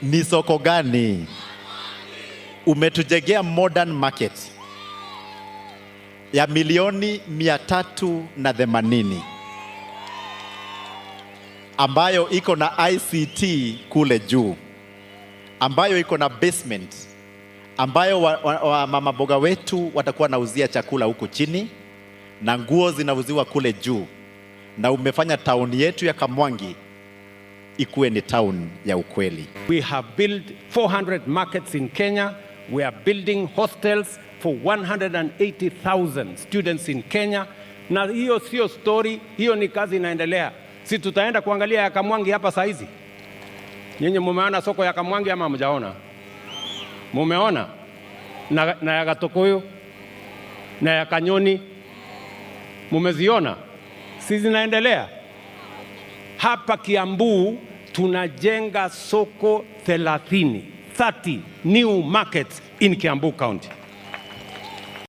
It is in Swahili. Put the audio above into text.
Ni soko gani? Umetujengea modern market ya milioni 380 ambayo iko na ICT kule juu, ambayo iko na basement, ambayo wa mama mboga wetu watakuwa nauzia chakula huku chini na nguo zinauziwa kule juu, na umefanya town yetu ya Kamwangi ikuwe ni town ya ukweli. We have built 400 markets in Kenya. We are building hostels for 180,000 students in Kenya. Na hiyo sio story, hiyo ni kazi inaendelea. Si tutaenda kuangalia ya Kamwangi hapa saa hizi? Nyinyi mumeona soko ya Kamwangi ama hamjaona? Mumeona? Na ya Gatukuyu na ya Kanyoni mumeziona? Si zinaendelea? Hapa Kiambu tunajenga soko 30, 30 new markets in Kiambu County.